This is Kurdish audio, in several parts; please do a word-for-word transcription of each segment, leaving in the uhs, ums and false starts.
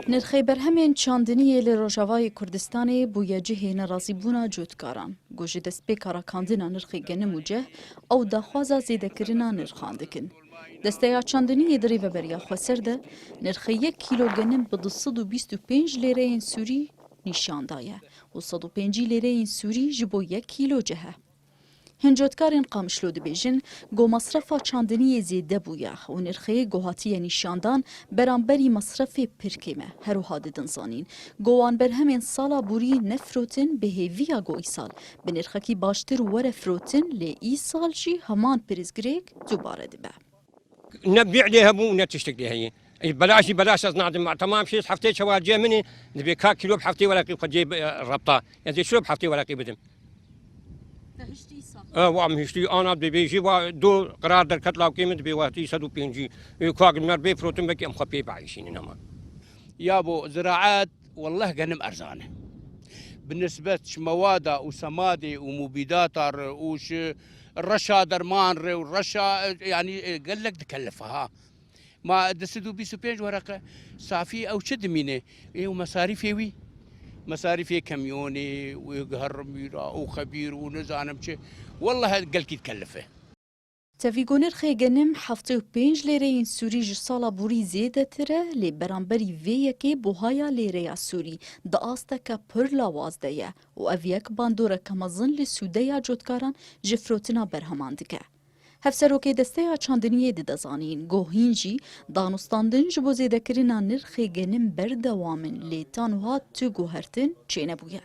Nirxê berhemên çandiniyê li Rojavayê Kurdistanê bûye cihê nerazîbûna cotkaran. Ku ji destpêka rakandina nirxê genim û ceh, ew daxwaza zêdekirina nirxan dikin. Desteya çandiniyê di rêveberiya xweser de nirxê yek kîlo genim bi du sed û bîst û pênc lêreyên sûrî nîşan daye û sed û pêncî lêreyên sûrî ji bo yek kîlo ceh e. Hin cotkarên Qamişlo dibêjin, ku masrefa çandiniyê zêde bûye û nirxê ku hatiye nîşandan beramberî masrefê pir kêm e. Her wiha didin zanîn, ku wan berhemên sala borî nefirotin, bi hêviya ku îsal bi nirxekî baştir were firotin, lê îsal jî heman pirsgirêk dubare dibe. Ne bî lê hebû, ne tiştek lê heye. Ey, belaş jî belaş ez nadim. Temam şêst heftê çewa cê min e, dibê ka kîlo bi heftê wereqî xwe cê, e, rebta. Ez ê çilo bi heftê wereqî bidim. Te hiştî îsal? E, wa min hiştî, ana dibê jî wa do qerar derket lawkê min, dibê wa hiştî sed û pêncî. E, ka gilmer bê firotin, belkî em xwe pê bieyşînin hema. Ya bo ziraet, wallah genim erzan e. Bi nisbet ji mewada û semadê û mubîdata re û ji reşa derman re û reşa, e, yanî, e, gelek dikelife ha. Ma du sed û bîst û pênc wereqe safî ew çi dimîne? Ê û mesarîfê wî, mesarîfê kemyonê û gehermîra û xebîr û nizanim çi, wallah gelkî dikelife. Tevî ku nirxê genim heftê û pênc lêreyên sûrî ji sala borî zêdetir e, lê beramberî vê yekê buhaya lêreya sûrî di asteke pir lawaz de ye û ev yek bandoreke mezin li sûdeya cotkaran ji firotina berheman dike. Hevserokê Desteya Çandiniyê dide zanîn, ku hîn jî danûstandin ji bo zêdekirina nirxê genim berdewam in, lê ta niha tu guhertin çênebûye.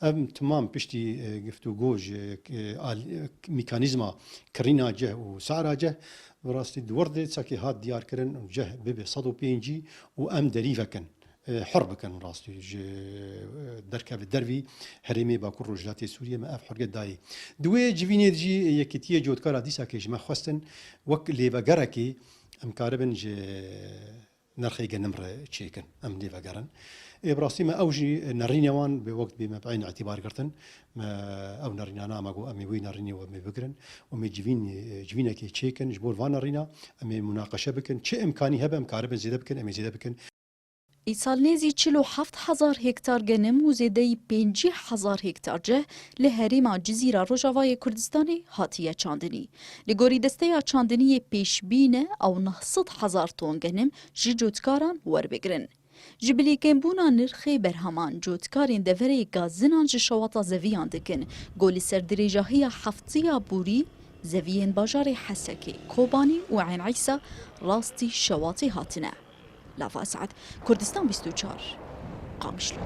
Ev timam piştî, e, giftûgo ji, e, al-, e, mîkanîzma kirîna ceh û sara ceh, bi rastî di wir de çakê hat diyarkirin, ceh bibe sed û pêncî û em derî vekin, e, hur bikin rastî ji, e, derkeve dervî herêmê Bakur Rojhilatê Sûriyê me ev huriyet dayê. Di wê civînê de jî Yekîtiyê Cotkara dîsakê ji me xwestin wek lêvegerekê em karibin ji nirxê genim re çêkin. Em lê vegerin. Ê, bi rastî me ew jî nerîne wan bi wek dibê me bi eyn îtîbar girtin. Me ew nerînana me got, em ê wî nerînê we me bigirin û me civîn, civînekê çêkin ji bo van nerîna, em ê munaqeşe bikin. Çi imkanî hebe em karibin zêde bikin, em ê zêde bikin. Îsal nêzî çil û heft hezar hektar genim û zêdeyî pêncî hezar hektar ceh li herêma Cizîra Rojavayê Kurdistanê hatiye çandinî. Li gorî Desteya Çandiniyê pêşbîn e ew neh sed hezar ton genim ji cotkaran werbigirin. Ji bilî kêmbûna nirxê berheman, cotkarên deverê Gazinan ji şewata zeviyan dikin, ku li ser dirêjahiya heftiya borî zeviyên bajarê Hesekê, Kobanî û Eyn Îsa rastî şewatê hatine. Lava Esad, Kurdistan bîst û çar, Qamişlo.